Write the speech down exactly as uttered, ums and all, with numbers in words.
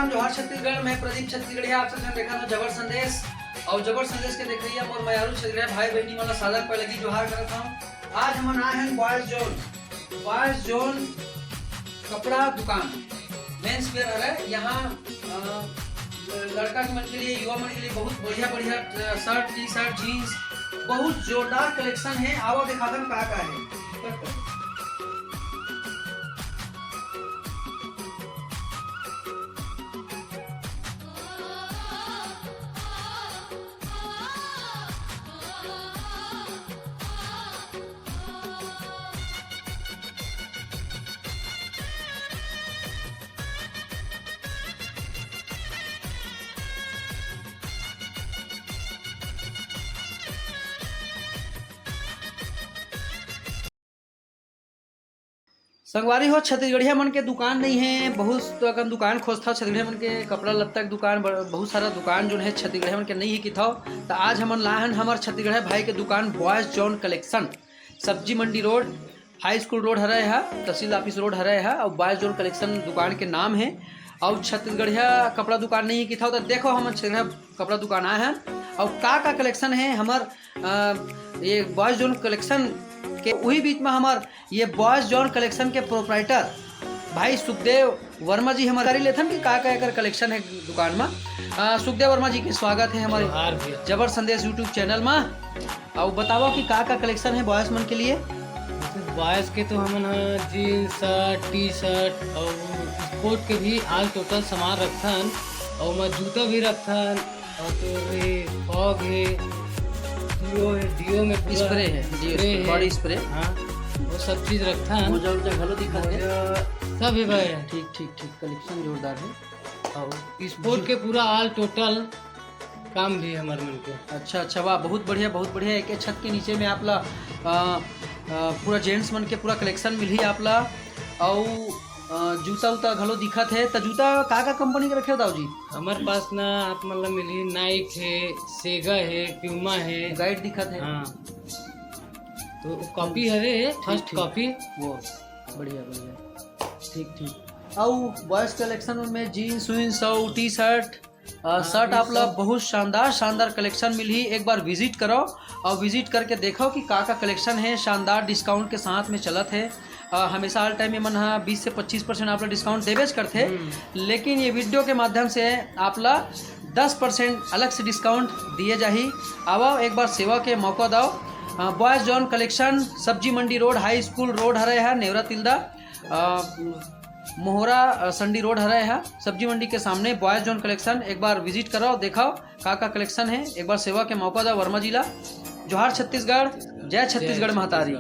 जोहार छत्तीसगढ़, मैं प्रदीप छत्तीसगढ़िया, आप सब झन देखत हव जबर संदेश। अउ जबर संदेश के देखइया मोर मयारू छत्तीसगढ़िया भाई बहिनी मन ला सादर पैलगी जोहार करत हव। आज हमन आए हन बॉयज जोन, बॉयज जोन कपड़ा दुकान, मेंस वेयर हरे। यहाँ अ, लड़का के मन के लिए, युवा मन के लिए बहुत बढ़िया बढ़िया, अ, शर्ट, टी शर्ट, जींस, बहुत जोरदार कलेक्शन है। आवा देखा दन का का है। संगवारी हो, छत्तीसगढ़िया मन के दुकान नहीं है, बहुत अकन दुकान खोजथव छत्तीसगढ़िया मन के, कपड़ा लत्ता के दुकान, ब-, बहुत सारा दुकान जोन है छत्तीसगढ़िया मन के नहीं है किथव। त आज हमन लाए हन हमर छत्तीसगढ़िया भाई के दुकान बॉयज जॉन कलेक्शन, सब्जी मंडी रोड, हाई स्कूल रोड हरे हा, तहसील ऑफिस रोड हरे हा, अउ बॉयज जॉन कलेक्शन दुकान के नाम है। अउ छत्तीसगढ़िया कपड़ा दुकान नहीं है किथव, त देखो हमन छत्तीसगढ़िया कपड़ा दुकान आए हन, अउ का का कलेक्शन है हमर, अ, ये बॉयज जॉन कलेक्शन के। उही बीच में हमर ये बॉयज जॉन कलेक्शन के प्रोप्राइटर भाई सुखदेव वर्मा जी हमर जानकारी लेथन कि का का एकर कलेक्शन है दुकान में। अ, सुखदेव वर्मा जी के स्वागत है हमारे जोहार भैया। जबर संदेश YouTube चैनल में। अउ बतावा कि का का कलेक्शन है बॉयज मन के लिए। बॉयज के तो हमन ह जींस, शर्ट, टी शर्ट अउ स्पोर्ट के भी ऑल टोटल सामान रखथन, अउ मैं जूता भी रखथन, अउ तो ये फॉग है, डीओ है, डीओ में पूरा स्प्रे है, डीओ स्प्रे स्प्रे, है। Body spray. हाँ, वो सब चीज रखथन। मोजा उजा घलो दिखत है। मोजा सब है भाई। ठीक, ठीक, ठीक, कलेक्शन जोरदार है। अउ स्पोर्ट के पूरा ऑल टोटल काम भी है हमर मन के। अच्छा, अच्छा, वाह, बहुत बढ़िया, बहुत बढ़िया। एक छत के नीचे में आप ला, अ, अ, पूरा जेंट्स मन के पूरा कलेक्शन मिलही आप ला। अउ, अ, जूता उता घलो दिखत है। त जूता का का कंपनी के रखे हो दाऊ जी? हमर पास ना आप मन ला मिलही, नाइक है, सेगा है, प्यूमा है। गाइड दिखत है। हाँ, तो कॉपी हवे, ठीक, फर्स्ट ठीक। कॉपी। वो बढ़िया, बढ़िया, ठीक, ठीक। अउ बॉयज कलेक्शन में जींस वींस अउ टी शर्ट, अ, हाँ, शर्ट ये आप ला सब। बहुत शानदार, शानदार कलेक्शन मिलही। एक बार विजिट करो अउ विजिट करके देखो कि का का कलेक्शन है, शानदार डिस्काउंट के साथ में चलत है। अ, हमेशा हर टाइम ये मन ह बीस से पच्चीस परसेंट आप ला डिस्काउंट देबेच करथे, हम्म। लेकिन ये वीडियो के माध्यम से आप ला दस परसेंट अलग से डिस्काउंट दिए जाही। आवा, एक बार सेवा के मौका दव। अ, बॉयज जॉन कलेक्शन, सब्जी मंडी रोड, हाई स्कूल रोड हरे है, नेवरा तिल्दा, अ, मोहरा, अ, संडी रोड हरे है, सब्जी मंडी के सामने बॉयज जॉन कलेक्शन। एक बार विजिट करो, देखो का का कलेक्शन है, एक बार सेवा के मौका दव वर्मा जी ला। जोहार छत्तीसगढ़, जय छत्तीसगढ़ महतारी।